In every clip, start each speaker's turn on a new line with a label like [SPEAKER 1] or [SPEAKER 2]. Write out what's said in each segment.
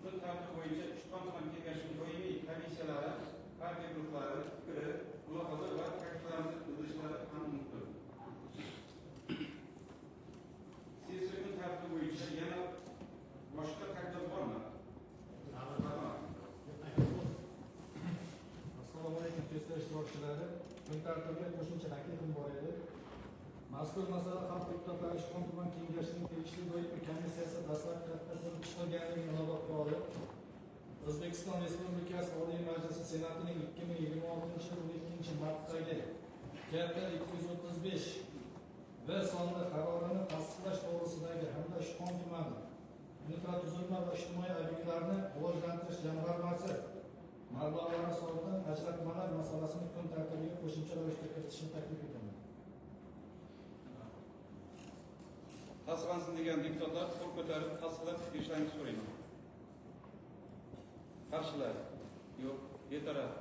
[SPEAKER 1] Kun tartibi bo'yicha Ishqon tuman kengashining doimiy komissiyalari, partiya guruhlari fikri, mulohaza va takliflarini bildirishlari ham mumkin. Sessiya kun tartibi bo'yicha yana boshqa taklif bormi? Marhamat.
[SPEAKER 2] Assalomu alaykum, sessiya ishtirokchilari. Kun tartibiga qo'shimcha taklifim bor edi. Mazkur masala xalq deputatlari Ishqon tuman kengashining tegishli doimiy komissiyasi dastlabki qatorda ko'rib chiqilganligini inobatga olib, O'zbekiston Respublikasi Oliy Majlisi Senatining 2026-yil 12-martdagi KT 235 V sonli qarorini tasdiqlash to'g'risidagi hamda Ishqon tumani infratuzilma va ijtimoiy obyektlarni rivojlantirish jamg'armasi mablag'lari hisobidan ajratmalar masalasini kun tartibiga qo'shimcha ravishda kiritishni taklif etaman.
[SPEAKER 1] Tasdiqlansin degan deputatlar qo'l ko'tarib tasdiqlab berishlaringizni so'rayman. Qarshilar? Yo'q. Betaraf?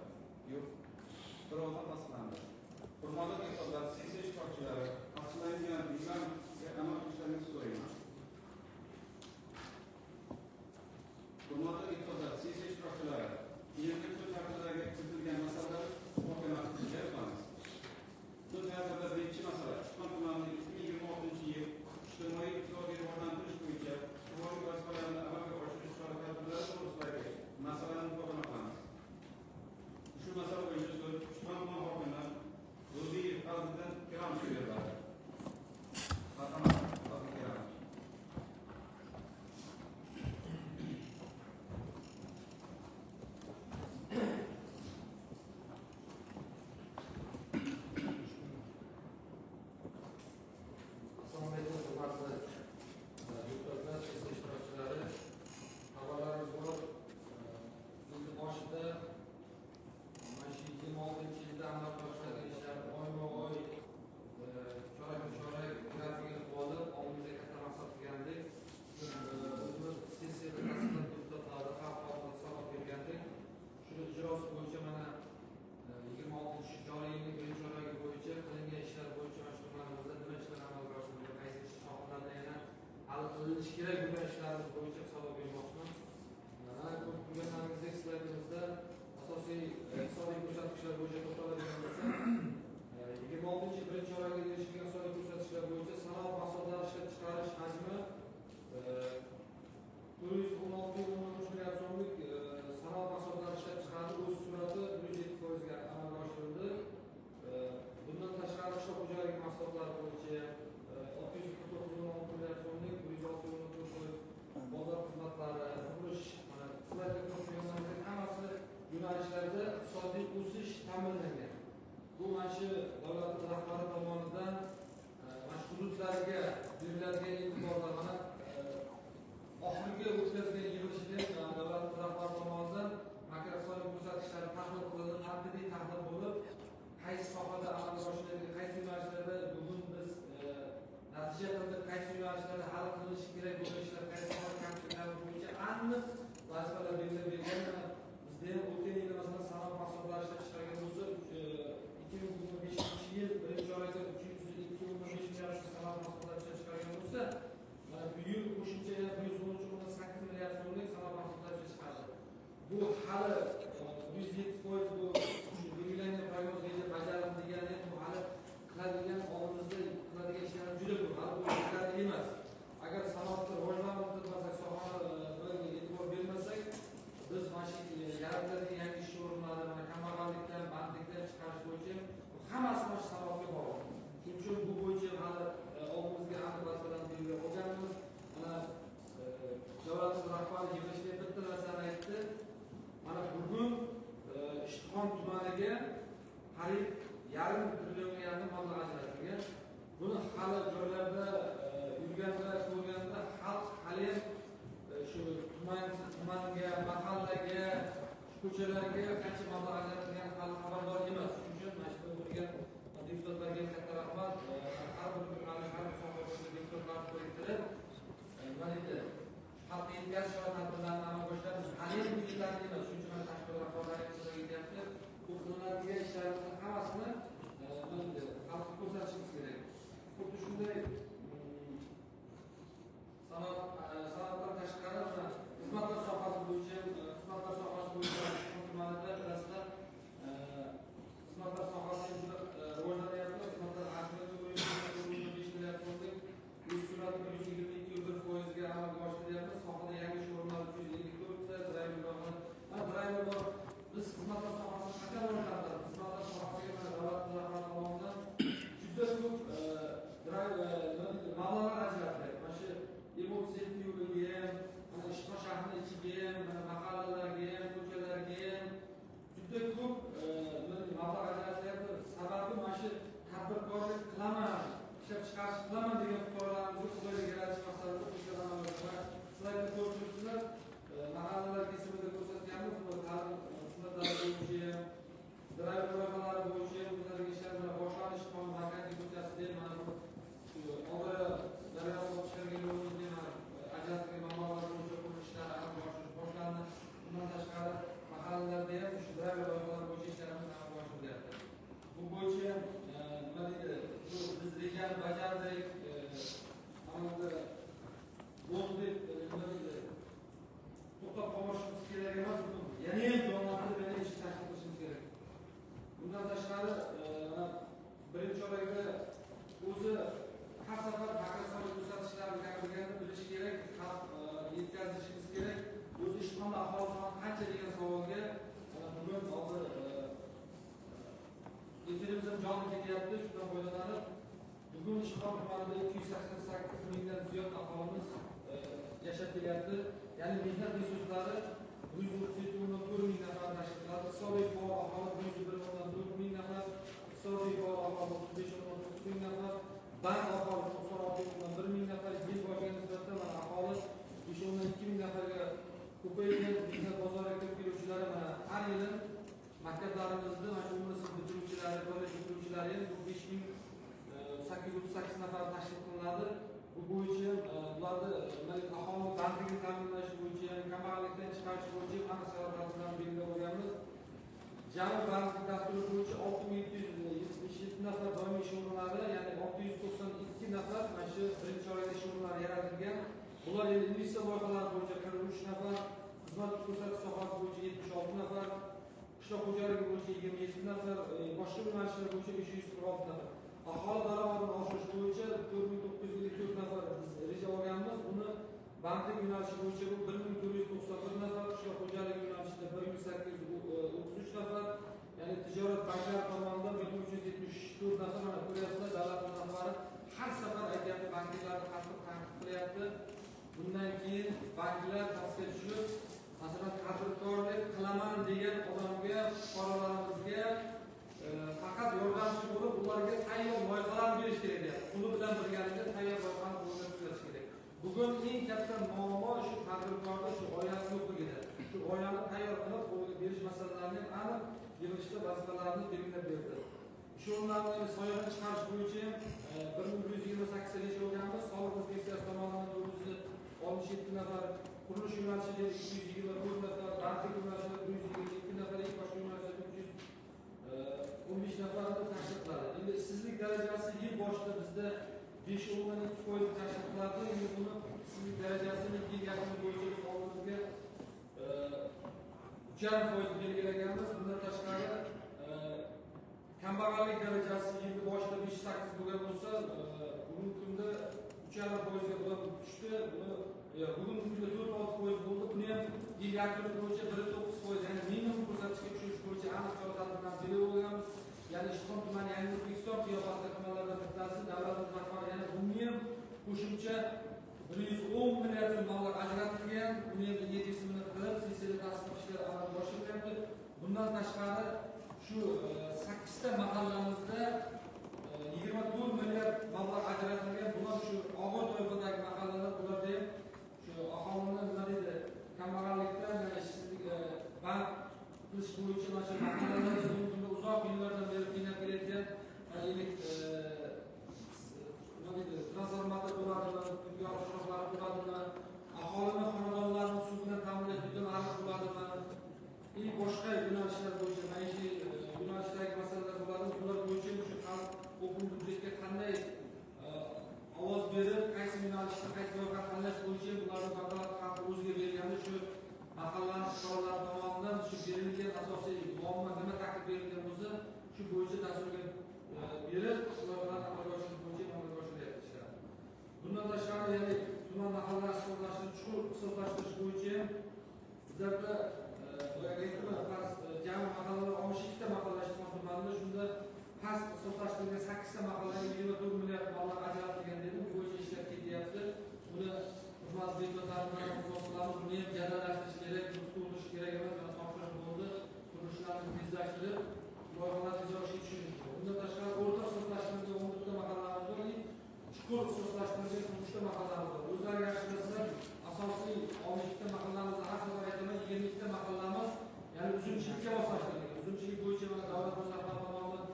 [SPEAKER 1] Yo'q. Bir ovozdan tasdiqlandi. Hurmatli deputatlar, sessiya ishtirokchilari, tasdiqlangan nizomga amal qilishlaringizni so'rayman. Hurmatli deputatlar, sessiya ishtirokchilari, endi kun tartibidagi kiritilgan masalalar muhokama qilamiz. Kun tartibida birinchi masala Ishqon tumanining 2026-yil ijtimoiy iqtisodiy rivojlantirish bo'yicha ustuvor vazifalarni amalga oshirish chora-tadbirlari to'g'risidagi masalani muhokama qilamiz. Shu masala bo'yicha so'z Ishqon tuman hokimi Ro'ziyev Fazliddin Karomovga beriladi. Marhamat, Fazliddin Karomovich.
[SPEAKER 3] Assalomu alaykum, hurmatli deputatlar, sessiya ishtirokchilari. Xabarlaringiz bor, yilni boshida mana shu 26-yilda amalga oshirilgan ishlar oyma-oy, chorakma-chorak grafikini qilib olib, oldimizga katta maqsad qilgandik. O'zimiz sessiyada tasdiqlab deputatlarni xalq oldida hisobot bergandik. Shuni ijrosi bo'yicha mana 26 joriy yilning birinchi choragi bo'yicha qilingan ishlar bo'yicha mana shu tumanimizda nima ishlar amalga oshirilgan, qaysi ish sohalarda yana hali qilinishi kerak bo'lgan ishlarimiz bo'yicha hisobot bermoqchiman. Mana ko'rib turganlaringizdek slaydimizda asosiy iqtisodiy ko'rsatkichlar bo'yicha to'xtaladigan bo'lsak, 26 birinchi choragida erishilgan iqtisodiy ko'rsatkichlar bo'yicha sanoat mahsulotlari ishlab chiqarish hajmi 416,3 milliard so'mlik sanoat mahsulotlari ishlab chiqarib o'sish sur'ati 107%ga amalga oshirildi. Bundan tashqari qishloq xo'jaligi mahsulotlari bo'yicha 649,6 milliard so'mlik 106,4% bozor xizmatlari, qurilish, mana slaydda ko'rib turganingizdek hammasi yo'nalishlarda iqtisodiy o'sish ta'minlangan. Bu mana shu davlatimiz rahbari tomonidan mana shu hududlarga beriladigan e'tiborlar, mana oxirgi o'tkazilgan yig'ilishda davlatimiz rahbari tomonidan makroiqtisodiy ko'rsatkichlar tahlil qilinib, tanqidiy tahlil bo'lib, qaysi sohada amalga oshirilgan, qaysi yo'nalishlarda bugun biz natija qildik, qaysi yo'nalishlarda hali qilinishi kerak bo'lgan ishlar, qaysi soha kamchiliklari bo'yicha aniq vazifalar belgilab bergan. Bizda ham o'tgan yilda masalan sanoat mahsulotlari ishlab chiqargan bo'lsa, 2025-yil birinchi oyda 302,5 milliard sanoat mahsulotlari ishlab chiqargan bo'lsa, mana bu yil qo'shimcha yana 113,8 milliard so'mlik sanoat mahsulotlari ishlab chiqardi. Bu hali 107% bu belgilangan prognoz reja bajarildi degani, bu hali qiladigan oldimizda qiladigan ishlarimiz juda ko'p, hali bu yetarli emas. Agar sanoatni rivojlantirmasak, sohani e'tibor bermasak, biz mana shu yaratiladigan yangi ish o'rinlari, mana kambag'allikdan, bandlikdan chiqarish bo'yicha hammasi mana shu sanoatga bog'liq. Shuning uchun bu bo'yicha hali oldimizga aniq vazifalarni belgilab olganmiz. Mana davlatimiz rahbari yig'ilishda bitta narsani aytdi. Mana bugun Ishtixon tumaniga qariyb 1,5 trillionga yaqin mablag' ajratilgan. Buni hali joylarda yurganda, ko'rganda xalq hali ham shu tumanga, mahallaga, ko'chalarga qancha mablag' ajratilgani hali xabardor emas. Shuning uchun mana shu o'tirgan deputatlarga katta rahmat. Har bir tumanni, har bir soha bo'yicha deputatlarni biriktirib, nima deydi, xalqqa yetkazish chora-tadbirlarini amalga oshiramiz. Hali ham bu yetarli emas. Shuning uchun mana tashkilot rahbarlari sizlarga aytyapti. Bu qilinadigan ishlarimizni hammasini xalqqa ko'rsatishimiz kerak. Xuddi shunday san'atdan tashqari xizmatlar sohasi bo'yicha Bugun Ishtixon tumanida 288 mingdan ziyod aholimiz yashab kelyapti. Ya'ni mehnat resurslari 137,4 ming nafar tashkil qiladi. Iqtisodiy faol aholi 101,4 ming nafar, iqtisodiy faol aholi 35,9 ming nafar, band aholi 96,1 ming nafar. Yil boshiga nisbatan mana aholi 5,2 ming nafarga ko'paygan. Mehnat bozoriga kirib keluvchilari mana har yili maktablarimizda mana shu umr sinf bitiruvchilari, kollej bitiruvchilari ham bu 5838 nafar tashkil qilinadi. Bu bo'yicha ularni aholi bandligini ta'minlash bo'yicha, ya'ni kambag'allikdan chiqarish bo'yicha aniq chora-tadbirlarni belgilab olganmiz. Jami bandlik dasturi bo'yicha 6777 nafar doimiy ish o'rinlari, ya'ni 692 nafar mana shu birinchi chorakda ish o'rinlari yaratilgan. Bular endi investitsiya loyihalari bo'yicha 43 nafar, xizmat ko'rsatish sohasi bo'yicha 76 nafar, qishloq xo'jaligi bo'yicha 27 nafar, boshqa yo'nalishlar bo'yicha 546 nafar. Aholi daromadini oshirish bo'yicha 4954 nafar biz reja olganmiz. Buni bandlik yo'nalishi bo'yicha bu 1491 nafar, qishloq xo'jaligi yo'nalishida 1833 nafar, ya'ni tijorat banklari tomonidan 1374 nafar. Mana ko'ryapsizlar, davlatimiz rahbari har safar aytyapti, banklarni qattiq tanqid qilyapti. Bundan keyin banklar pastga tushib, masalan, tadbirkorlik qilaman degan odamga, fuqarolarimizga faqat yordamchi bo'lib, ularga tayyor loyihalar berish kerak deyapti. Puli bilan birgalikda tayyor loyihani qo'lga tuzatish kerak. Bugun eng katta muammo shu tadbirkorda shu g'oyasi yo'qligida. Shu g'oyani tayyor qilib qo'lga berish masalalarini aniq yig'ilishda vazifalarni belgilab berdi. Shu o'rinlarni soyani chiqarish bo'yicha 1128 reja olganmiz. Soliq inspeksiyasi tomonidan 467 nafar, qurilish yo'nalishida 224 nafar, bandlik yo'nalishida 122 nafar, boshqa yo'nalishda 315 nafarni tashkil qiladi. Endi ishsizlik darajasi yil boshida bizda 5,2% tashkil qiladi. Endi buni ishsizlik darajasini yil yakuni bo'yicha biz oldimizga 3,5% belgilaganmiz. Bundan tashqari kambag'allik darajasi yil boshida 5,8 bo'lgan bo'lsa, bugungi kunda 3,5%ga bular tushdi. Buni bugungi kunda 4,6% bo'ldi. Buni ham yil yakuni bo'yicha 1,9%, ya'ni minimum ko'rsatkichga tushirish bo'yicha aniq chora-tadbirlarni belgilab olganmiz. Ya'ni Ishtixon tumani yangi O'zbekiston qiyofasida tumanlardan bittasi. Davlatimiz rahbari yana bunga ham qo'shimcha 110 milliard so'm mablag' ajratilgan. Buni ham yetismini qilib, sessiyada tasdiq ishlari amalga oshirilyapti. Bundan tashqari shu 8 ta mahallamizda 24 milliard mablag' ajratilgan. Bular shu og'ir toifadagi mahallalar, ularda ham shu aholini nima deydi, kambag'allikdan, ishsizlik, band qilish bo'yicha mana shu mahallalarda bugungi kunda uzoq yillardan beri qiynab kelayotgan nima deydi, transformator bo'ladimi, tungi chiroqlari bo'ladimi, aholini xonadonlarini suv bilan ta'minlash butun aniq bo'ladimi, boshqa yo'nalishlar bo'yicha maishiy yo'nalishdagi masalalar bo'ladi. Bular bo'yicha shu xalq o'quv byudjetga qanday ovoz berib, qaysi yo'nalishda qaysi loyiha tanlash bo'yicha bularni vakolat xalq o'ziga berganda shu mahallani fuqarolari tomonidan shu berilgan asosiy muammo nima taklif berilgan bo'lsa, shu bo'yicha dasturga berib, loyihalarni amalga oshirish bo'yicha amalga oshiryapti ishlar. Bundan tashqari, ya'ni tuman mahallalar hisoblashtirish, chuqur hisoblashtirish bo'yicha bizlarda boyagi aytdim, jami mahallalar 62 ta mahalla Ishtixon tumanida, shunda past hisoblashtirilgan 8 ta mahallaga 24 milliard mablag' ajratilgan dedim. Bu bo'yicha ishlar ketyapti. Buni hurmatli deputatlar bilan iltimos qilamiz. Buni ham jadallashtirish kerak, to'ldirish kerak emas. Mana topshiriq bo'ldi. Qurilishlarni tezlashtirib, loyihalarni tezroq ishga tushirish. Bundan tashqari o'rta hisoblashtirilgan 14 ta mahallamiz bor, chuqur hisoblashtirilgan 3 ta mahallamiz bor. O'zlari yaxshi bilasizlar, asosiy 62 ta mahallamizda har safar aytaman, 22 ta mahallamiz, ya'ni uzumchilikka moslashtirilgan. Uzumchilik bo'yicha mana davlat rahbari tomonidan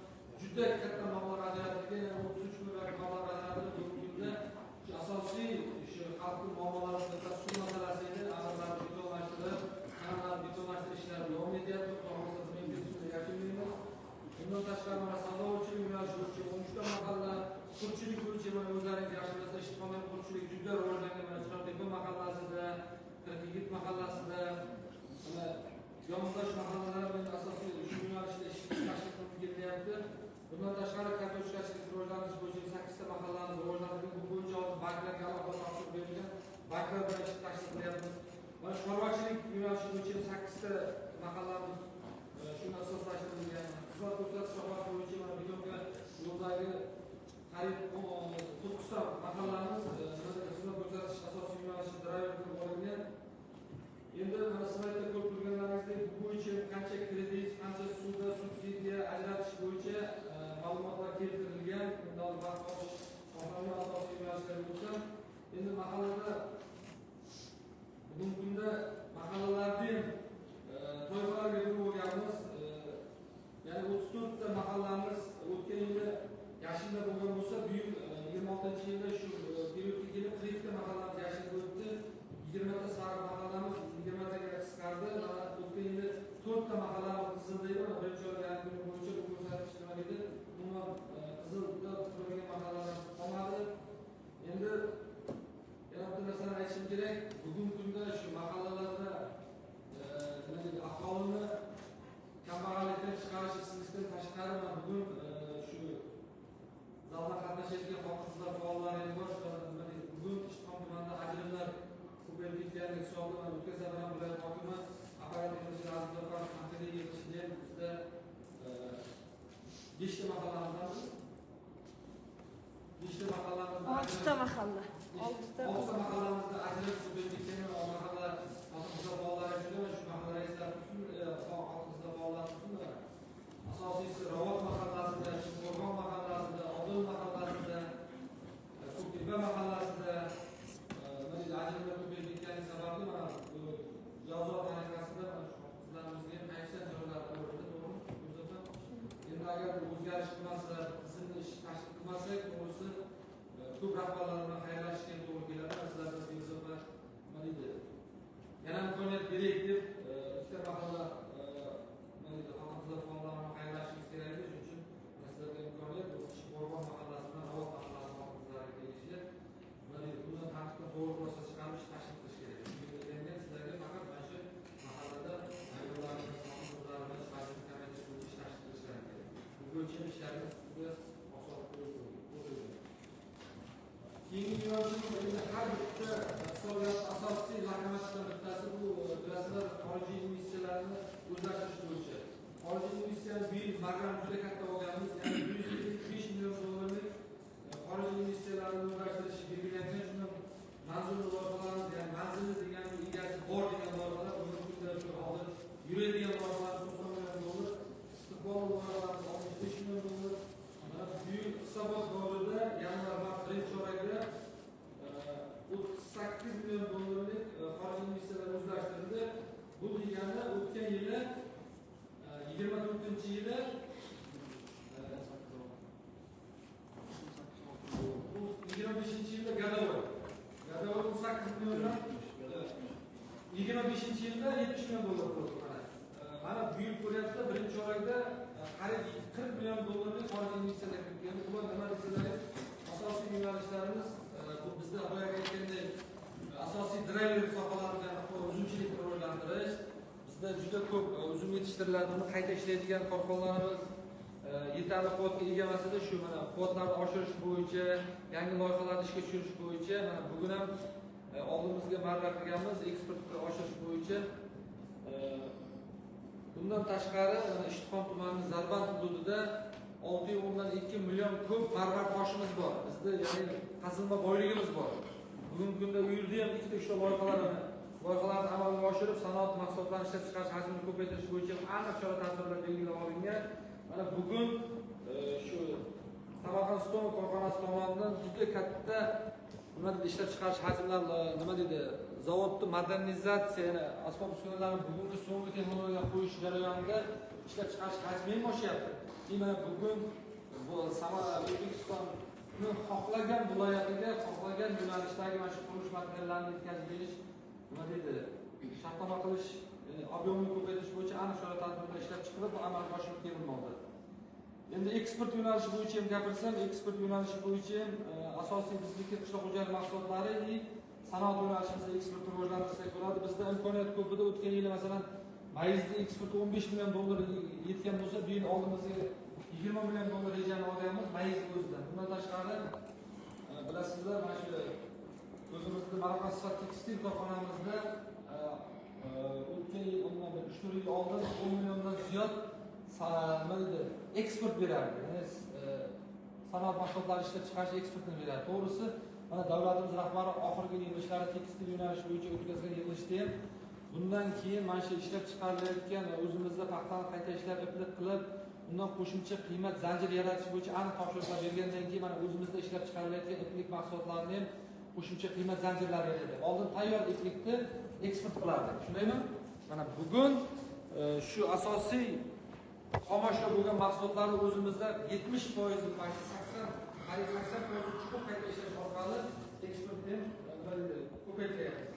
[SPEAKER 3] juda katta mablag' ajratilgan, ya'ni 33 milliard mablag' ajratilib, bugungi kunda shu asosiy shu xalqning muammolari suv masalasi edi. Amirlarni betonlashtirib, kanallarni betonlashtirish ishlari davom etyapti. Xudo xohlasa buni tez kunda yakunlaymiz. Bundan tashqari mana sazovchilik yo'nalishi bo'yicha 13 ta mahalla, qurchilik bo'yicha mana o'zlaringiz yaxshi bilasizlar, Ishtixonda qurchilik juda rivojlangan. Mana Chinortepa mahallasida, Qirqyigit mahallasida, mana yondosh mahallalari bilan asosiy shu yo'nalishda ish tashkil qilib kelyapti. Bundan tashqari kartoshkachilik rivojlantirish bo'yicha 8 ta mahallamiz rivojlantirilgan. Bu bo'yicha hozir banklarga alohida topshiriq berilgan. Banklar bilan ish tashkil qilyapmiz. Mana chorvachilik yo'nalishi bo'yicha 8 ta mahallamiz shuni asoslashtirilgan. Xizmat ko'rsatish sohasi bo'yicha mana betonga yo'ldagi Qariyb 9 ta mahallamiz xizmat ko'rsatish asosiy yo'nalishi driver qilib olingan. Endi mana slaydda ko'rib turganlaringizdek, bu bo'yicha qancha kredit, qancha ssuda, subsidiya ajratish bo'yicha ma'lumotlar keltirilgan. Bundan vaqt olish xohlagan asosiy yo'nalishlar bo'lsa, endi mahallada bugungi kunda mahallalarni ham toifalarga bo'lib olganmiz. Ya'ni 34 ta mahallamiz o'tgan yili yashilda bo'lgan bo'lsa, bu yil 26-yilda shu periodga kelib 42 ta mahallamiz yashil bo'libdi. 20 ta sariq mahallamiz 20 taga qisqardi. Mana o'tgan yili 4 ta mahallamiz qizilda edi. Mana birinchi oylik yakuni bo'yicha bu ko'rsatkich nima deydi? Umuman qizilda turadigan mahallalarimiz qolmadi. Endi yana bitta narsani aytishim kerak. Bugungi kunda shu mahallalarda nima deydi, aholini kambag'allikdan chiqarish ishsizlikdan tashqari mana bugun shu zalda qatnashayotgan xotin-qizlar faollari ham bor. Nima deydi, bugun Ishtixon tumanida ajrimlar ko'payib ketganligi hisobida mana o'tgan safar ham viloyat hokimi apparat yig'ilishida Aziz Jafarov tanqidiy yig'ilishida ham bizda 5 ta mahallamizdan 5 ta mahallamizda
[SPEAKER 4] 6 ta mahalla. 6 ta.
[SPEAKER 3] 6 ta mahallamizda ajrim ko'payib ketgan. Mahalla xotin-qizlar faollari juda shu mahalla raislari tursin, xotin-qizlar faollari tursin. Asosiysi Ravot mahallasida, Qo'rg'on mahallasida, Odil mahallasida, Ko'ktepa mahallasida nima deydi, ajrimlar ko'payib ketgani sababli mana bu jazo tariqasida mana shu qizlarimizga ham aytsa choralar ko'rildi, to'g'rimi? Ko'rsatma. Endi agar bu o'zgarish qilmasa, tizimni ish tashkil qilmasak, to'g'risi ko'p rahbarlar bilan xayrlashishga ham to'g'ri keladi. Mana sizlardan Begzod nima deydi, yana imkoniyat beraylik deb ikkita mahalla nima deydi, xotin-qizlar faollari bilan xayrlashishimiz kerak edi. Shuning uchun mana sizlarga imkoniyat bu Qo'rg'on mahallasi bilan Ravot mahallasi xotin-qizlariga tegishli. Nima deydi, bundan tartibdan to'g'ri xulosa chiqarib ish tashkil qilish kerak. Shunga sizlarga faqat mana shu mahallada ayollarimiz, xotin-qizlarimiz vaziyatni kamaytirish bo'yicha ish tashkil qilishlari kerak. Bu bo'yicha ishlarimiz juda oson qo'yilgan. Keyingi yo'nalishimiz endi har bitta iqtisodiyot asosiy lokomotivlardan bittasi bu bilasizlar, xorijiy investitsiyalarni o'zlashtirish bo'yicha. Xorijiy investitsiyani bu yil marram juda katta olganmiz, ya'ni 155 million dollarlik xorijiy investitsiyalarni o'zlashtirish belgilangan. Shundan manzilli loyihalarimiz, ya'ni manzilli degani egasi bor degan loyihalar bugungi kunda shu hozir yuradigan loyihalarimiz 90 million dollar, istiqbolli loyihalarimiz 65 million dollar. Mana bu yil hisobot davrida yanvar-mart birinchi chorakda 38 million dollarlik xorijiy investitsiyalar o'zlashtirildi. Bu degani o'tgan yili 24-yili 25-yilda Gadavoy 18 milliondan 25-yilda 70 million dollar bo'ldi. Mana bu yil ko'ryapsizlar, birinchi chorakda qariyb 40 million dollarlik xorijiy investitsiyalar kirib keldi. Bular nima desangiz, asosiy yo'nalishlarimiz bu bizda boyagi aytgandek asosiy driver sohalardan uzumchilikni rivojlantirish. Bizda juda ko'p uzum yetishtiriladi, uni qayta ishlaydigan korxonalarimiz yetarli quvvatga ega emas edi. Shu mana quvvatlarni oshirish bo'yicha, yangi loyihalarni ishga tushirish bo'yicha mana bugun ham oldimizga marra qilganmiz eksportni oshirish bo'yicha. Bundan tashqari mana Ishtixon tumanining Zarband hududida 6.2 million ko'p marmar toshimiz bor. Bizda ya'ni qazilma boyligimiz bor. Bugungi kunda u yerda ham 2-3 ta loyihalarni amalga oshirib, sanoat mahsulotlarini ishlab chiqarish hajmini ko'paytirish bo'yicha aniq chora-tadbirlar belgilab olingan. Mana bugun shu Samarqand Stone korxonasi tomonidan juda katta nima deydi, ishlab chiqarish hajmlari nima deydi, zavodni modernizatsiya, ya'ni asbob uskunalarni bugungi so'nggi texnologiyaga qo'yish jarayonida ishlab chiqarish hajmi ham oshyapti. Mana bugun bu O'zbekistonni xohlagan viloyatiga, xohlagan yo'nalishdagi mana shu qurilish materiallarini yetkazib berish, nima deydi, shartnoma qilish, ob'yomni ko'paytirish bo'yicha aniq chora-tadbirlar ishlab chiqilib, bu amalga oshirib kelinmoqda. Endi eksport yo'nalishi bo'yicha ham gapirsam, eksport yo'nalishi bo'yicha ham asosiy bizniki qishloq xo'jalik mahsulotlari va sanoat yo'nalishimizda eksportni rivojlantirsak bo'ladi. Bizda imkoniyat ko'p edi. O'tgan yili masalan mayizni eksporti 15 million dollar yetgan bo'lsa, bu yil oldimizga 20 million dollar rejani olganmiz mayizni o'zidan. Bundan tashqari bilasizlar, mana shu o'zimizni Marokand sifat tekstil korxonamizda o'tgan yil undan bir 3-4 yil oldin 10 milliondan ziyod nima deydi, eksport berardi. Ya'ni Sanoat mahsulotlari ishlab chiqarish eksportini beradi. To'g'risi, mana davlatimiz rahbari oxirgi yig'ilishlarda tekstil yo'nalishi bo'yicha o'tkazgan yig'ilishda ham bundan keyin mana shu ishlab chiqarilayotgan va o'zimizda paxtani qayta ishlab iplik qilib, undan qo'shimcha qiymat zanjiri yaratish bo'yicha aniq topshiriqlar bergandan keyin mana o'zimizda ishlab chiqarilayotgan iplik mahsulotlarini ham qo'shimcha qiymat zanjirlari yaratadi. Oldin tayyor iplikni eksport qilardik. Shundaymi? Mana bugun shu asosiy xomashyo bo'lgan mahsulotlarni o'zimizda 70%, 80, 80% chuqur qayta ishlash orqali eksportni ham ko'paytiryapmiz.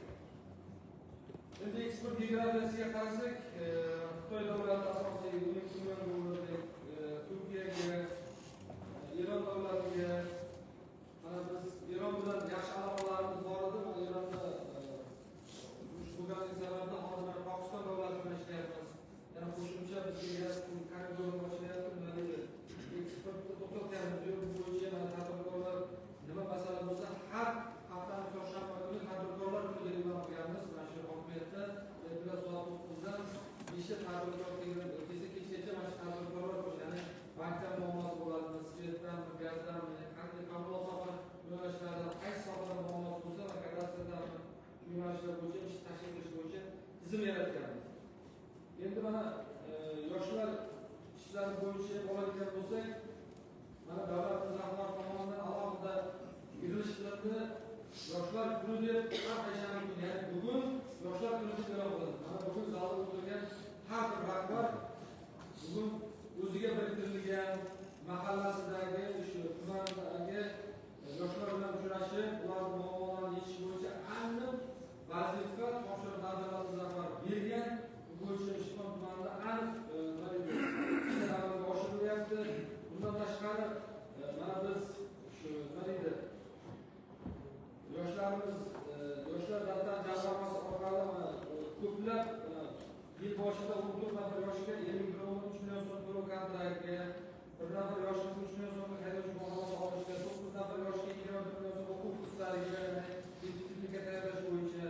[SPEAKER 3] Endi eksport geografiyasiga qarasak, Xitoy davlati asosiy 12 million dollarlik, Turkiyaga, Eron davlatiga, mana biz Eron bilan yaxshi aloqalarimiz bor edi. Mana Eronda urush bo'lganligi sababli hozir mana Pokiston davlati bilan ishlayapmiz. Yana qo'shimcha bizga koridor ochilyapti. Nima deydi? Eksportni to'xtatganimiz yo'q. Bu bo'yicha mana tadbirkorlar nima masala bo'lsa, har haftani chorshanba kuni tadbirkorlar kuni deb e'lon qilganmiz. Mana shu hokimiyatda ertalab soat 9dan 5ta tadbirkor kelsa kechgacha mana shu tadbirkorlar kuni, ya'ni bankdan muammosi bo'ladimi, svetdanmi, gazdanmi, qanday kommunal soha yo'nalishlaridan qaysi sohada muammosi bo'lsa va kadastrdanmi, shu yo'nalishlar bo'yicha ish tashkil qilish bo'yicha tizim yaratganmiz. Endi mana yoshlar ishlari bo'yicha oladigan bo'lsak, mana davlatimiz rahbari tomonidan alohida yig'ilish qilindi. Yoshlar kuni deb har payshanba kuni, ya'ni bugun yoshlar kuni deb e'lon qilindi. Mana bugun zalda o'tirgan har bir rahbar bugun o'ziga biriktirilgan mahallasidagi, o'sha tumandagi yoshlar bilan uchrashib, ularning muammolarini yechish bo'yicha aniq vazifa topshiriqlar davlatimiz rahbari bergan. Bu bo'yicha Ishqon tumanida aniq ishlar amalga oshirilyapti. Bundan tashqari mana biz shu nima deydi, yoshlarimiz yoshlar daftar jamg'armasi orqali ko'plab yil boshida 14 nafar yoshga 51,3 million so'm to'lov kontraktga, 1 nafar yoshga 3 million so'mga haydovchi guvohnomasi olishga, 9 nafar yoshga 24 million so'm o'quv kurslariga, ya'ni sertifikat tayyorlash bo'yicha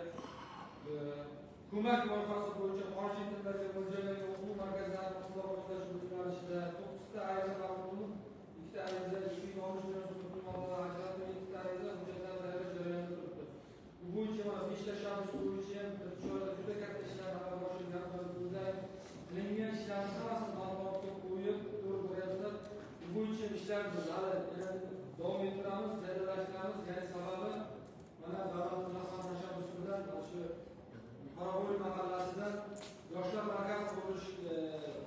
[SPEAKER 3] ko'mak loyihasi bo'yicha xorijiy tillarga mo'ljallangan o'quv markazlarini qo'llab-quvvatlash yo'nalishida 9 ta ariza qabul qilib, 2 ta ariza 260 million so'm pul mablag'i ajratilib, 7 ta ariza hujjatlar tayyorlash jarayonida turibdi. Bu bo'yicha mana 5 tashabbus bo'yicha ham juda katta ishlar amalga oshirilgan. O'zlari qilingan ishlarni hammasini ma'lumotga qo'yib, ko'rib boryapsizlar. Bu bo'yicha ishlar biz hali davom ettiramiz, jadallashtiramiz. Ya'ni sababi mana davlatimiz rahbari tashabbusi bilan mana shu Qoraqo'y mahallasida yoshlar markazi qurilish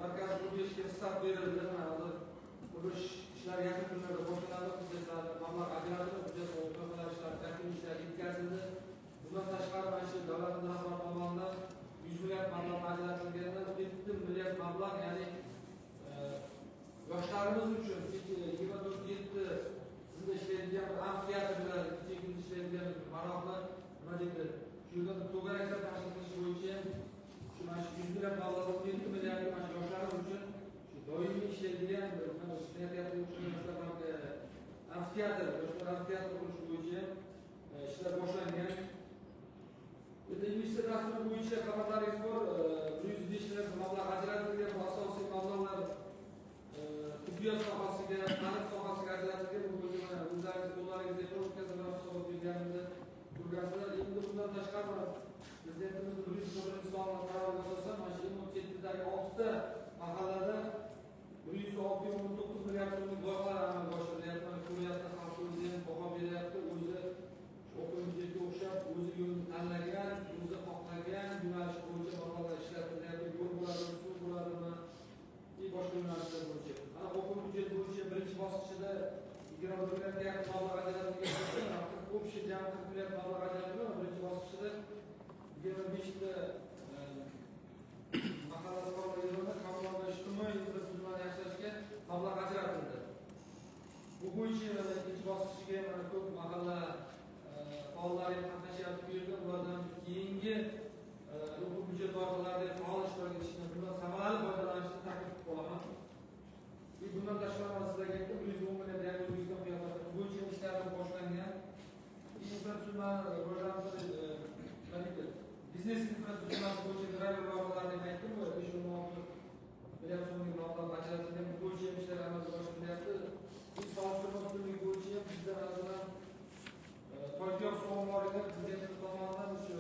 [SPEAKER 3] markazi qurilishga start berildi. Mana hozir qurilish ishlari yaqin kunlarda boshlanadi. Hujjatlar mablag' ajratildi, hujjat to'plash ishlari, yakuniy ishlar yetkazildi. Bundan tashqari mana shu davlatimiz rahbari tomonidan 100 milliard mablag' ajratilganda 7 milliard mablag', ya'ni yoshlarimiz uchun 24/7 tizimda ishlaydigan bir amfiteatrlar, kecha kunduz ishlaydigan maroqli nima deydi, shu yerda to'garaklar tashkil qilish bo'yicha shu mana shu 100 milliard mablag', 7 milliard mana shu yoshlarimiz uchun shu doimiy ishlaydigan bir kinoteatrga o'xshagan yoshlar amfiteatr, yoshlar amfiteatr qurish bo'yicha ishlar boshlangan. Endi investitsiya dasturi bo'yicha xabarlaringiz bor, 105 milliard mablag' ajratilgan. Bu asosiy mablag'lar tibbiyot sohasiga, ta'lim sohasiga ajratilgan. Bu bo'yicha mana o'zlaringiz qo'llaringizga o'tkazib hisobot berganimda ko'rgansizlar. Endi bundan tashqari mana Prezidentimizning 101 sonli qaroriga asosan mana shu 37dagi 6 ta mahallada 106,9 milliard so'mlik loyihalar amalga oshirilyapti. Mana ko'ryapti, xalq o'zi ham baho beryapti, o'zi o'quv byudjetga o'xshab o'zi yo'lini tanlagan, o'zi xohlagan yo'nalish bo'yicha mablag'lar ishlatilyapti. Yo'l bo'ladimi, suv bo'ladimi, boshqa yo'nalishlar bo'yicha. Mana o'quv byudjet bo'yicha birinchi bosqichida 21 milliardga yaqin mablag' ajratilgan bo'lsa, общий jami 40 milliard mablag' ajratilgan. Birinchi bosqichida 25 ta mahalla fuqarolar kommunal va ijtimoiy infratuzilmani yaxshilashga mablag' ajratildi. Bu bo'yicha mana ikkinchi bosqichiga mana ko'p mahalla faollari ham qatnashyapti bu yerda. Ulardan keyingi o'quv byudjet loyihalarida faol ishtirok etishni, bundan samarali foydalanishni taklif qilib qolaman. Bundan tashqari sizlarga aytdim, 110 milliard yangi O'zbekiston qiyofasi bo'yicha ishlar boshlangan. Infratuzilmani rivojlantirish, biznes infratuzilmasi bo'yicha driver loyihalarini aytdim, 5,6 milliard so'mlik mablag' ajratilgan. Bu bo'yicha ham ishlar amalga oshirilyapti. Bu soliq ustunligi bo'yicha ham bizda masalan Toytiyoq suv omboriga prezidentimiz tomonidan shu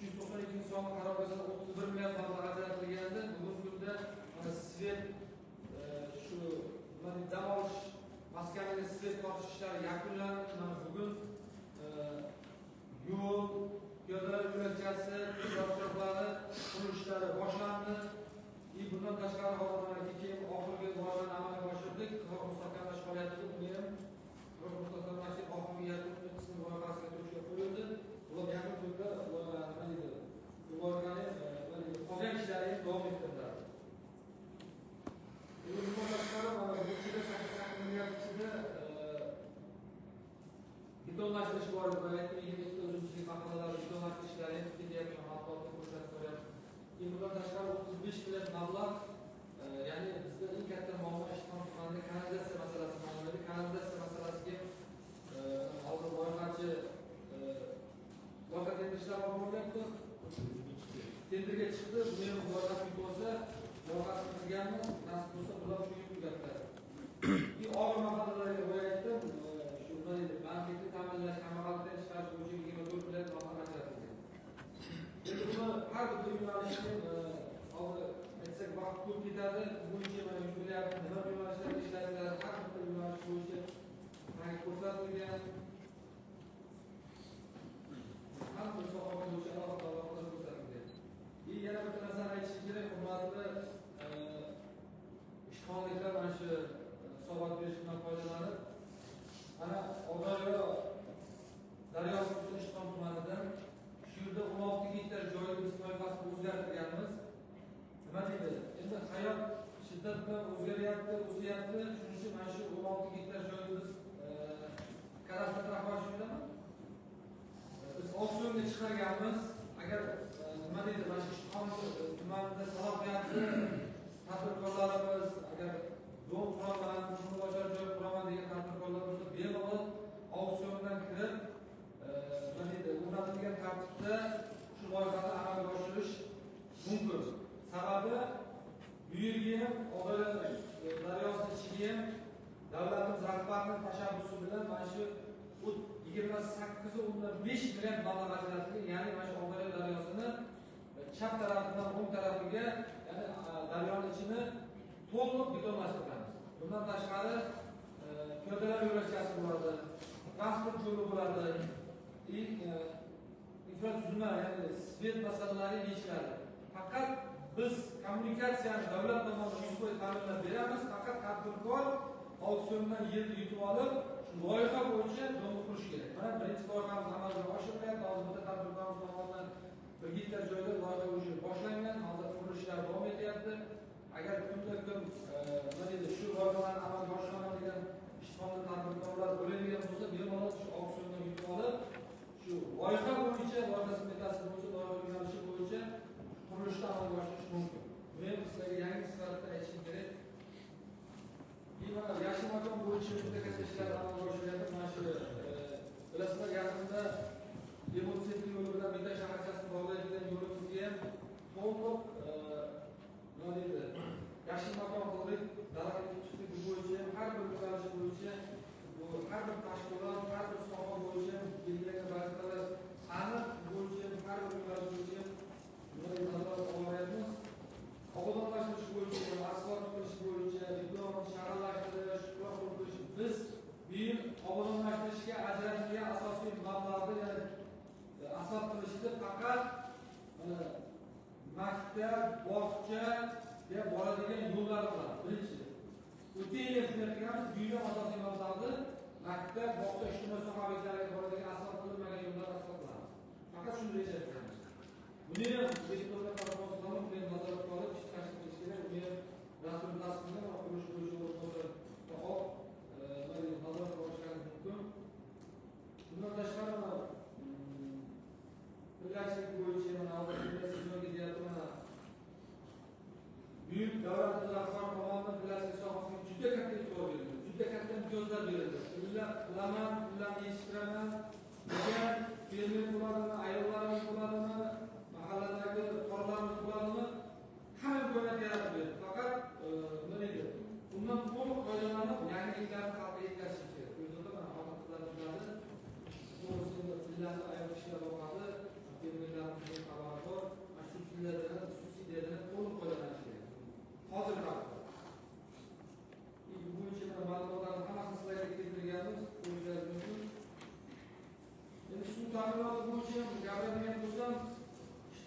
[SPEAKER 3] 392 sonli qarorga 31 milliard mablag' ajratilgandi. Bugungi kunda mana svet shu nima deydi, dam olish maskaniga svet tortish ishlari yakunlandi. Mana bugun yo'l, piyodalar yo'lakchasi, yo'lakchasi qurilishlari boshlandi. Bundan tashqari hozir mana kecha oxirgi loyihani amalga oshirdik. Qirg'oq mustahkamlash faoliyatida buni ham qirg'oq mustahkamlashning oxirgi yakuniy qismi loyihasiga to'shga qo'yildi. Bular yaqin kunda nima deydi, bu loyihani qolgan ishlari ham davom ettiriladi. Endi bundan tashqari mana bu ichida 8 milliard ichida betonlashtirish bor edi. Aytdim, 22 uzumchilik mahallalari betonlashtirish ishlari ham ketyapti, matbuotda ko'rsatib boryapti. Bundan tashqari 35 milliard mablag', ya'ni bizda eng katta muammo Ishtixon tumanida kanalizatsiya masalasi muammo edi. Kanalizatsiya masalasiga hozir loyihachi loyiha tender ishlari olib borilyapti. Tenderga chiqdi, buni ham loyihasi yutib olsa, loyihasi bitirganmiz, nasib bo'lsa bular shu yil tugatiladi. Og'ir mahallalarga boya aytdim, shu nima deydi, bandlikni ta'minlash, kambag'allikdan chiqarish bo'yicha 24 milliard mablag' ajratilgan. Endi buni har bitta yo'nalishni hozir aytsak vaqt ko'p ketadi. Bu bo'yicha mana 100 milliard nima yo'nalishlarga ishlatiladi, har bitta yo'nalish bo'yicha ko'rsatilgan. Har bir soha bo'yicha alohida alohida ko'rsatilgan. Yana bir narsani aytishim kerak, hurmatli ishtixonliklar, mana shu hisobot berishimdan foydalanib, mana Oqdaryo daryosi butun Ishtixon tumanidan shu yerda 16 gektar joyni biz toifasini o'zgartirganmiz. Nima deydi? Endi hayot shiddat bilan o'zgaryapti, o'syapti. Shuning uchun mana shu 16 gektar joyni biz kadastr rahbari shundami? Biz auksionga chiqarganmiz. Agar nima deydi, mana shu Ishtixon tumanida salohiyatli tadbirkorlarimiz agar dom quraman, ko'ngilochar joy quraman degan tadbirkorlar bo'lsa, bemalol auksiondan kirib, nima deydi, o'rnatilgan tartibda shu loyihani amalga oshirish mumkin. Sababi bu yerga ham Oqdaryo daryosini ichiga ham davlatimiz rahbarining tashabbusi bilan mana shu 28.5 milliard mablag' ajratilgan, ya'ni mana shu Oqdaryo daryosini chap tarafidan o'ng tarafiga, ya'ni daryoning ichini to'liq betonlashtiramiz. Bundan tashqari piyodalar yo'lakchasi bo'ladi, transport yo'li bo'ladi, infratuzilma, ya'ni svet masalalari yechiladi. Faqat biz kommunikatsiyani davlat tomonidan 100% ta'minlab beramiz. Faqat tadbirkor auksiondan yerni yutib olib, shu loyiha bo'yicha domni qurish kerak. Mana birinchi loyihamiz amalga oshirilyapti. Hozir bitta tadbirkorimiz tomonidan 1 gektar joyda loyiha o'sha boshlangan, hozir qurilishlar davom etyapti. Agar kunda kun nima deydi, shu loyihalarni amalga oshiraman degan ishtixonda tadbirkorlar bo'ladigan bo'lsa, bemalol shu auksiondan yutib olib, shu loyiha bo'yicha, loyiha smetasi bo'yicha, loyiha yo'nalishi bo'yicha qurilishni amalga oshirish mumkin. Buni ham sizlarga yangi sifatida aytishim kerak. Mana yashil makon bo'yicha juda katta ishlar amalga oshiryapti. Mana shu bilasizlar, yaqinda Lemon yo'li bilan Metan shaharchasini bog'laydigan yo'limizga ham to'liq nima deydi, yashil makon qildik, daraxt ekib chiqdik. Bu bo'yicha ham har bir yo'nalish bo'yicha, bu har bir tashkilot, har bir soha bo'yicha belgilangan vazifalar aniq, bo'yicha har bir yo'nalish bo'yicha nazorat olib boryapmiz. Obodonlashtirish bo'yicha, asfalt qilish bo'yicha, beton, shag'allashtirish, tuproq qurish, biz bu yil obodonlashtirishga ajratilgan asosiy mablag'ni, ya'ni asfalt qilishni faqat maktab, bog'chaga boradigan yo'llar qiladi. Birinchi. O'tgan yil shunday qilganmiz, bu yil ham asosiy mablag'ni maktab, bog'cha, ijtimoiy soha obyektlariga boradigan asfalt qilinmagan yo'llar asfalt qilamiz. Faqat shuni reja qilamiz. Buni ham buni ham nazorat qilib, ish tashkil qilish kerak. Buni ham rasmiy tasdiqlangan va qurilish bo'yicha o'rinbosar nazorat olishlaringiz mumkin. Bundan tashqari mana pillachilik bo'yicha mana hozir pilla sezoni ketyapti. Mana buyuk davlatimiz rahbari tomonidan pillachilik sohasiga juda katta e'tibor berildi, juda katta imtiyozlar berildi. Pilla qilaman, pillani yetishtiraman degan fermer bo'ladimi, ayollarimiz bo'ladimi, mahalladagi fuqarolarimiz bo'ladimi, hamma imkoniyat yaratib berdi. Faqat nima deydi, undan to'liq foydalanib yangi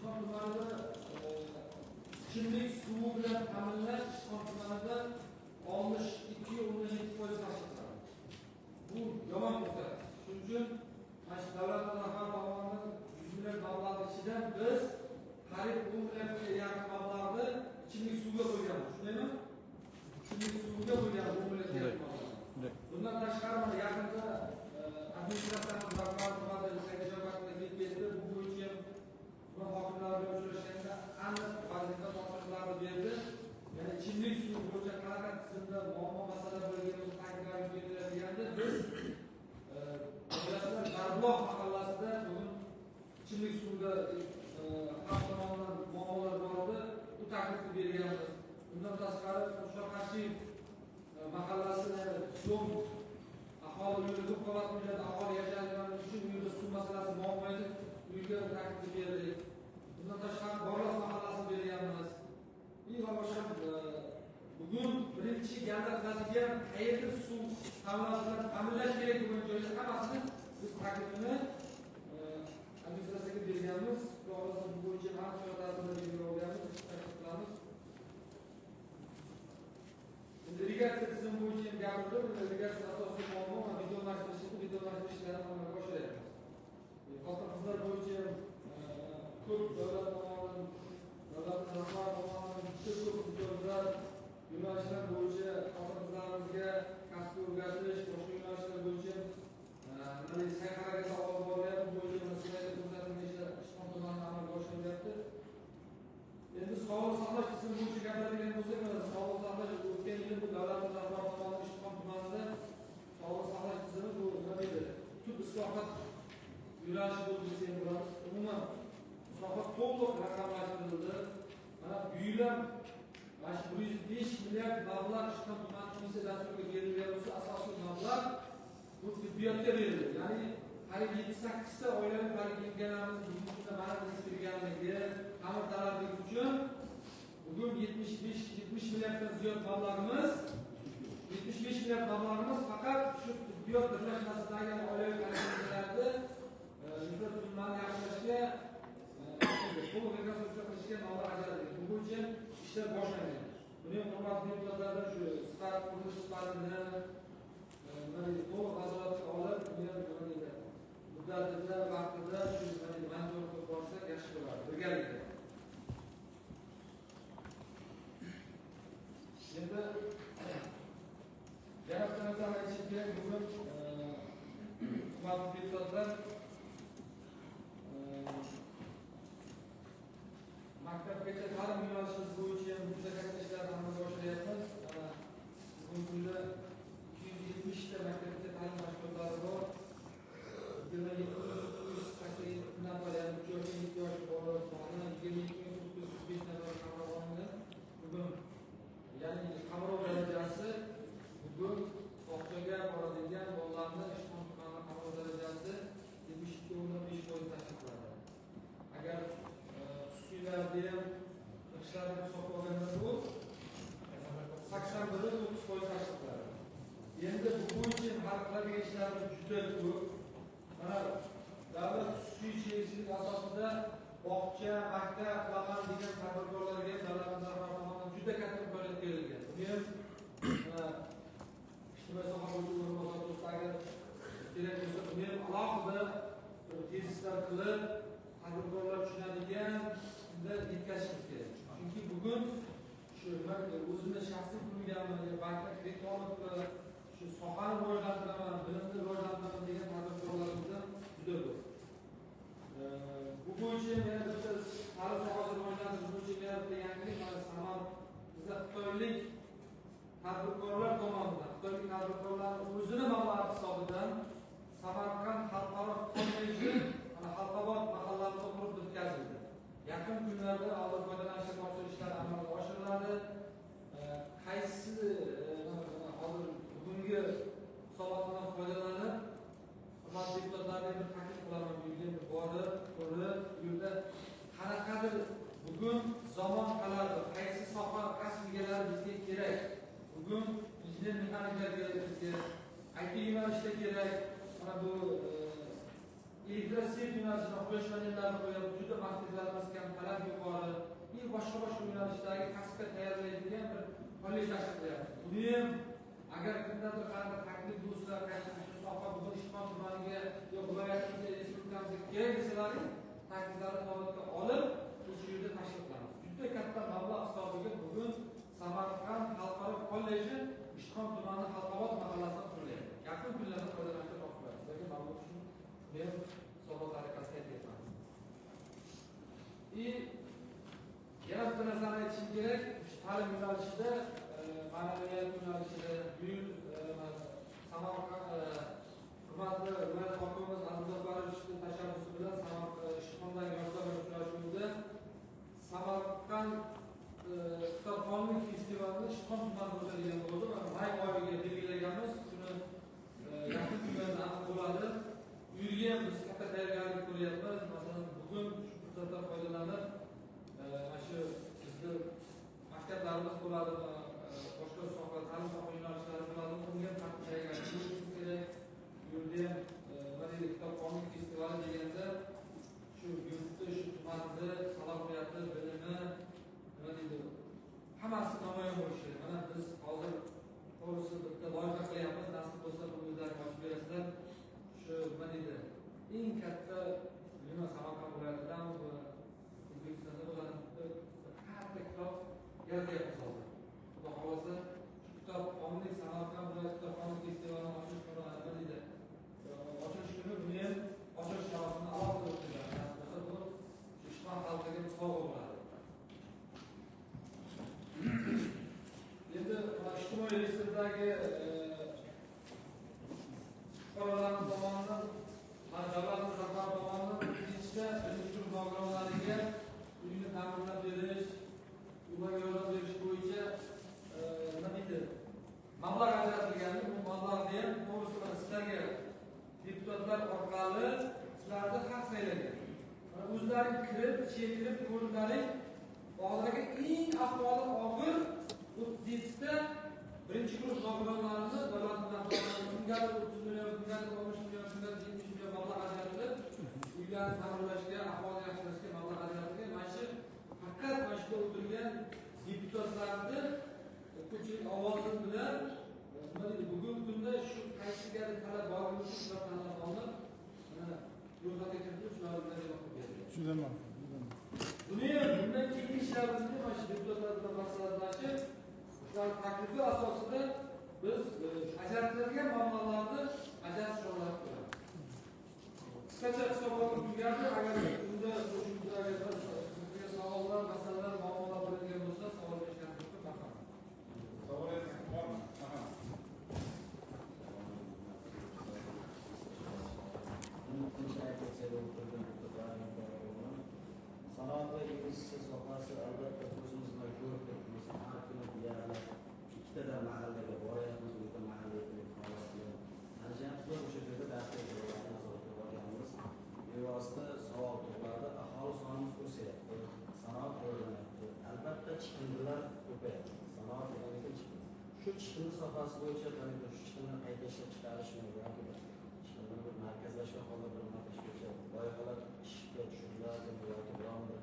[SPEAKER 3] Ishqon tumanida ichimlik suvi bilan ta'minlash Ishqon tumanida 62,7% tashkil qiladi. Bu yomon ko'rsatkich. Shuning uchun mana shu davlat rahbari tomonidan 100 milliard mablag' ichidan biz qariyb 10 milliardga yaqin mablag'ni ichimlik suviga qo'yganmiz. Shundaymi? Ichimlik suviga qo'yganmiz 10 milliardga yaqin mablag'ni. Bundan tashqari mana yaqinda administratsiyamiz rahbari Said keldi. Bu bo'yicha tuman hokimlari bilan uchrashganda aniq vazifa topshiriqlarni berdi. Ya'ni ichimlik suvi bo'yicha qanaqa tizimda muammo masala bo'lgan bo'lsa takliflar beriladi deganda biz bilasizlar, Darbuloq mahallasida bugun ichimlik suvida xalq tomonidan muammolar bor edi. U taklifni berganmiz. Bundan tashqari Qo'shoqashiyev mahallasida so'ng aholi uyda ko'p qavatli uylarda aholi yashayotgani uchun u yerda suv masalasi muammo edi. U yerga taklifni berdik. Bundan tashqari Borlos mahallasini berganmiz. Va boshqa bugun birinchi ganda qiladigan qayerda suv ta'minoti bilan ta'minlash kerak bo'lgan joylar hammasini biz taklifini administratsiyaga berganmiz. Xudo xohlasa bu bo'yicha aniq chora-tadbirlar belgilab olganmiz, taklif qilamiz. Endi irrigatsiya tizimi bo'yicha ham gapirdim. Irrigatsiya asosiy muammo mana betonlashtirish, betonlashtirish ishlarini amalga oshiryapmiz. Xotin-qizlar bo'yicha ko'p davlat tomonidan, davlat rahbari tomonidan juda ko'p imtiyozlar, yo'nalishlar bo'yicha xotin-qizlarimizga kasb o'rgatish, boshqa yo'nalishlar bo'yicha sa'y harakatlar olib borilyapti. Bu bo'yicha mana ko'rsatilgan ishlar Ishqon tumanida amalga oshirilyapti. Endi sog'liqni saqlash tizimi bo'yicha gapiradigan bo'lsak, mana sog'liqni saqlash o'tgan yili bu davlat rahbari tomonidan Ishqon tumanida sog'liqni saqlash tizimi bu nima deydi? Tub islohot yo'nalishi bo'ldi desak ham bo'ladi. Umuman soha to'liq raqamlashtirildi. Mana bu yil ham mana shu 105 milliard mablag' Ishqon tumani pensiya dasturiga berilgan bo'lsa, asosiy mablag' bu tibbiyotga berildi. Ya'ni qariyb 7-8 ta oilaviy poliklinikalarimiz bugungi kunda mana berganligi, ta'mir talabligi uchun bugun 70 milliarddan ziyod mablag'imiz, 75 milliard mablag'imiz faqat shu tibbiyot birlashmasidagi oilaviy poliklinikalarni infratuzilmani yaxshilashga, to'liq rekonstruksiya qilishga mablag' ajratilgan. Bu bo'yicha ishlar boshlangan. Buni ham hurmatli deputatlardan shu sifat, qurilish sifatini to'liq nazoratga olib, buni ham nima deydi, muddatida, vaqtida shu monitoring qilib borsak yaxshi bo'ladi birgalikda. Endi yana bitta narsani aytishim kerak. Bugun hurmatli deputatlar, maktabgacha ta'lim yo'nalishimiz bo'yicha ham juda katta ishlarni amalga oshiryapmiz. Bugungi kunda 270 ta maktabgacha ta'lim mashg'ulotlari bor. 27 987 nafar, ya'ni 3 yoshdan 7 yosh bolalar soni 22 935 nafar qamrab olingan. Bugun ya'ni qamrov darajasi bugun bog'chaga boradigan bolalarni Ishqon tumani qamrov darajasi 72,5% tashkil qiladi. Agar xususiylarni ham ishlarni hisobga olganda bu 81,9% tashkil qiladi. Endi bu bo'yicha hal qiladigan ishlarimiz juda ko'p. Mana davlat xususiy sherikchilik asosida bog'cha, maktab qilaman degan tadbirkorlarga davlatimiz rahbari tomonidan juda katta imkoniyat berilgan. Buni ham ijtimoiy soha bo'yicha o'rinbosar do'stlar agar kerak bo'lsa, buni ham alohida bir tezislar qilib, tadbirkorlar tushunadigan unda yetkazishimiz kerak. Chunki bugun shu o'zini shaxsiy pulgami, bankdan kredit olib shu sohani rivojlantiraman, bilimni rivojlantiraman degan tadbirkorlarimizdan juda ko'p. Bu bo'yicha yana bitta ta'lim sohasini rivojlantirish bo'yicha yana bitta yangilik mana Samar bizda xitoylik tadbirkorlar tomonidan, xitoylik tadbirkorlarning o'zini mablag'i hisobidan Samarqand xalqaro kolleji mana Xalqobod mahallamizda qurib bitkazildi. Yaqin kunlarda avval foydalanishga topshirish ishlari amalga oshiriladi. Qaysi hozir bugungi hisobotdan foydalanib, hurmatli deputatlarga bir taklif qilaman, bu yerga borib, ko'rib, bu yerda qanaqadir bugun zamon talabi, qaysi soha kasb egalari bizga kerak. Bugun injener mexaniklar kerak bizga, IT yo'nalishda kerak. Mana bu Elektrosvet yo'nalishida quyosh panellarini qo'yapmiz, juda maktablarimizga ham talab yuqori. Bir boshqa yo'nalishdagi kasbga tayyorlaydigan bir kollej tashkil qilyapmiz. Buni ham agar kimdandir qanaqa taklif bo'lsa, qaysi soha bugun Ishtixon tumaniga yo viloyatimizga, respublikamizga kerak desalaring, takliflarni inobatga olib, biz shu yerda tashkil qilamiz. Juda katta mablag' hisobiga bugun Samarqand xalqaro kolleji Ishtixon tumani Xalqobod mahallasida qurilyapti. Yaqin kunlarda foydalanishga topshiramiz. Sizlarga ma'lumot uchun men hisobot tariqasida aytyapman. Yana bitta narsani aytishim kerak, shu ta'lim yo'nalishida, ma'naviyat yo'nalishida bu yil Samarqand hurmatli viloyat hokimimiz Aziz Abdullayevichning tashabbusi bilan Ishtixondagi yoshlar bilan uchrashuvda Samarqand kitobxonlik festivalini Ishtixon tumanida o'tadigan bo'ldi. Mana may oyiga belgilaganmiz. Shuni yaqin kunlarda aniq bo'ladi. U yerga ham biz katta tayyorgarlik ko'ryapmiz. Masalan, bugun shu fursatdan foydalanib mana shu bizni maktablarimiz bo'ladimi, boshqa soha, ta'lim soha yo'nalishlari bo'ladimi, unga ham tayyorgarlik ko'rishimiz kerak. Bu yerda ham nima deydi, kitobxonlik festivali deganda shu yurtni, shu tumanni salohiyati, bilimi, nima deydi, hammasi namoyon bo'lishi kerak. Mana biz hozir to'g'risi bitta loyiha qilyapmiz, nasib bo'lsa buni o'zlaring ochib berasizlar. Shu nima deydi, eng katta nima Samarqand viloyatidan va O'zbekistonda bo'ladi katta kitob yaratyapmiz hozir. Xudo xohlasa shu kitobxonlik Samarqand viloyat kitobxonlik festivalini ochilish kuni nima deydi, ochilish kuni buni ham ochilish marosimini alohida o'tkazamiz. Nasib bo'lsa bu shu Ishtixon xalqiga sovg'a bo'ladi. Endi ijtimoiy reyestrdagi fuqarolarimiz tomonidan, mana davlatimiz rahbari tomonidan birinchida birinchi guruh nogironlariga uyni ta'mirlab berish, ularga yordam berish bo'yicha nima deydi, mablag' ajratilgani, bu mablag'ni ham to'g'risi mana sizlarga deputatlar orqali sizlarni haq saylagan. Mana o'zlaring kirib, ichiga kirib ko'rdilaring, bog'dagi eng ahvoli og'ir 37 ta birinchi guruh nogironlarini davlatimiz rahbari kimgadir 30 million, kimgadir 60 million, kimgadir 70 million mablag' ajratilib, uylarni ta'mirlashga, ahvolni yaxshilashga mablag' ajratilgan. Mana shu faqat mana shu o'tirgan deputatlarni ko'pchilik ovozi bilan nima deydi, bugungi kunda shu qaysigadir talab borligi uchun shular tanlab olinib, mana ro'yxatga kiritilib, shular bilan qilib berilgan.
[SPEAKER 2] Juda ma'qul.
[SPEAKER 3] Buni ham bundan keyingi ishlarimizni mana shu deputatlar bilan maslahatlashib, shular taklifi asosida biz ajratilgan mablag'larni ajratish yo'llarini ko'ramiz. Qisqacha hisobotim tugadi. Agar unda qo'shimcha savollar, masalalar, muammolar bo'ladigan bo'lsa, savol berishingiz mumkin. Marhamat.
[SPEAKER 1] Savol bormi? Marhamat.
[SPEAKER 5] Sanoat va investitsiya sohasi albatta o'zimiz bilan ko'rib turibmiz. Har kuni deyarli ikkitadan mahallaga boryapmiz, u yerda mahalliy faoliyat bilan tanishyapmiz va o'sha yerda dastlabki nazoratga olganmiz. Bevosita savol tug'iladi, aholi sonimiz o'syapti, sanoat rivojlanyapti. Albatta chiqindilar ko'payapti. Sanoat deganiki chiqindi. Shu chiqindi sohasi bo'yicha qanday shu chiqindini qayta ishlab chiqarishni yoki chiqindini bir markazlashgan holda bir nima qilish bo'yicha loyihalar ishga tushiriladimi yoki biron bir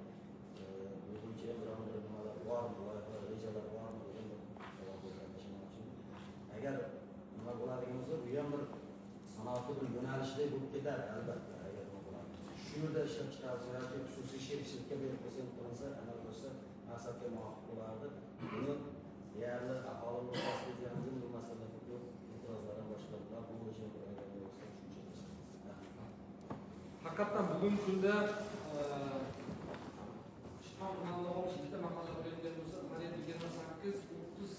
[SPEAKER 5] bu bo'yicha biron bir nimalar bormi, loyihalar, rejalar bormi degan bir savol tashlamoqchiman. Agar nima bo'ladigan bo'lsa, bu ham bir sanoatni bir yo'nalishida bo'lib ketadi albatta. Agar nima bo'ladi, shu yerda ishlab chiqarsa yoki xususiy sherikchilikka berib qo'ysa, qilinsa, amal qilsa maqsadga muvofiq bo'lardi. Buni deyarli aholi o'rtasida ham bu masalada ko'p e'tirozlar ham boshqalar bu bo'yicha bir agar bo'lsa tushuncha tashlaymiz.
[SPEAKER 3] Haqiqatdan bugungi kunda Ishtixon tumanida 62 ta mahalla bo'ladigan bo'lsa, qariyb 28-30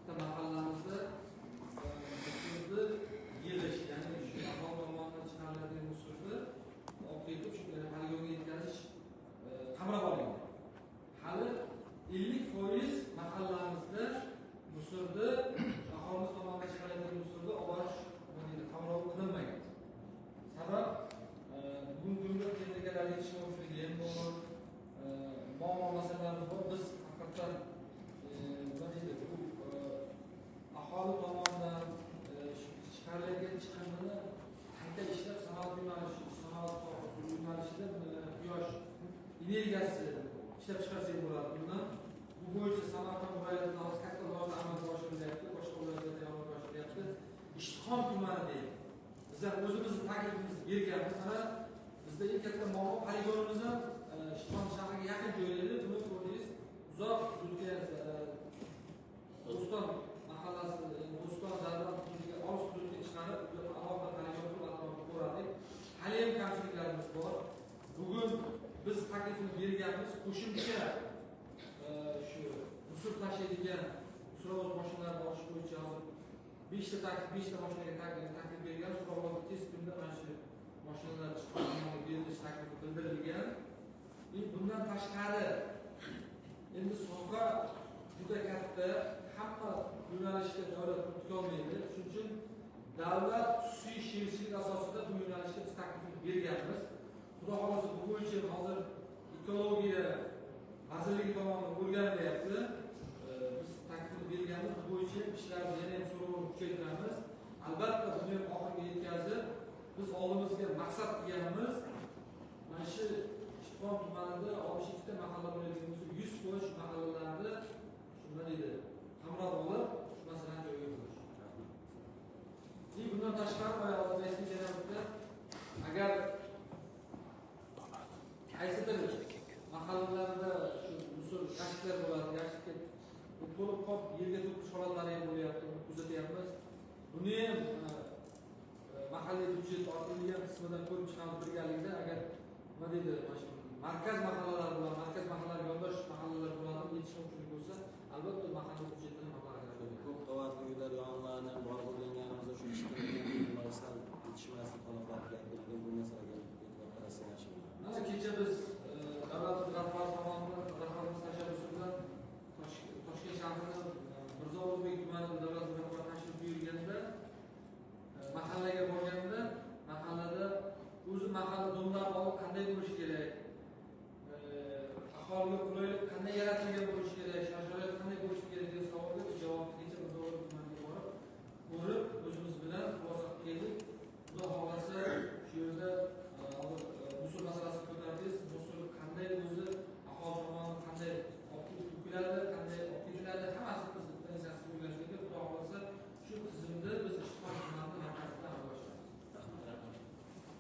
[SPEAKER 3] ta mahallamizda musurni yig'ish, ya'ni shu aholi tomonidan chiqariladigan musurni olib kelib shu poligonga yetkazish qamrab olingan. Hali 50% mahallamizda musurni aholimiz tomonidan chiqariladigan musurni olib borish qamrov qilinmagan. Sabab bugungi kunda texnikalar yetishmovchiligi ham bor, muammo masalalarimiz bor. Biz haqiqatdan nima deydi, bu aholi tomonidan chiqarilgan chiqindini qayta ishlab sanoat yo'nalishi, sanoat energiyasi ishlab chiqarsak bo'ladi bundan. Bu bo'yicha Samarqand viloyatida hozir katta loyiha amalga oshirilyapti, boshqa viloyatlarda ham amalga oshiryapti. Ishtixon tumani deydi. Bizlar o'zimizni taklifimizni berganmiz. Mana bizda eng katta muammo poligonimiz ham Ishtixon shahriga yaqin joyda edi. Buni ko'rdingiz, uzoq hududga, Bo'ston mahallasi, Bo'ston Zarban hududiga, olis hududga chiqarib, alohida poligon qilib atrofini ko'rardik. Hali ham kamchiliklarimiz bor. Bugun biz taklifini berganmiz, qo'shimcha shu musul tashlaydigan surovoz mashinalarini olish bo'yicha hozir 5 ta taklif, 5 ta mashinaga taklif bergan. Surovoz tez kunda mana shu mashinalar chiqarib berilish taklifi bildirilgan. Bundan tashqari endi soha juda katta, hamma yo'nalishga davlat tutolmaydi. Shuning uchun davlat xususiy sherikchilik asosida bu yo'nalishga biz taklifini berganmiz. Xudo xohlasa bu bo'yicha hozir ekologiya vazirligi tomonidan o'rganilyapti. Biz taklifini berganmiz, bu bo'yicha ishlarni yana ham so'rovni kuchaytiramiz. Albatta buni ham oxiriga yetkazib, biz oldimizga maqsad qilganmiz. Mana shu Ishtixon tumanida 62 ta mahalla bo'ladigan bo'lsa, 100% shu mahallalarni nima deydi, qamrab olib, shu masalani joyiga qo'yish. Bundan tashqari boya hozir aytdim yana bitta, agar qaysidir mahallalarda shu musul yashiklar bo'ladi, yashikka to'lib qolib yerga to'kilish holatlari ham bo'lyapti, uni kuzatyapmiz. Buni ham mahalliy byudjet ortilgan qismidan ko'rib chiqamiz birgalikda. Agar nima deydi, mana shu markaz mahallalar bilan, markaz mahallalar yondosh mahallalar bilan yetishmovchilik bo'lsa, albatta mahalla byudjetidan mablag' ajratiladi.
[SPEAKER 5] Ko'p qavatli uylar yonlarini ham borib o'rganganimizda shu ishlarga sal yetishmaslik holatlari gapirilgan, bu masalaga e'tibor qaratsa yaxshi bo'ladi.
[SPEAKER 3] Mana kecha biz davlatimiz rahbari tomonidan, rahbarimiz tashabbusi bilan Toshkent shahrini Mirzo Ulug'bek tumanida davlat rahbari tashrif buyurganda, mahallaga borganda, mahallada o'zi mahalla domlari olib qanday bo'lishi kerak, aholiga qulaylik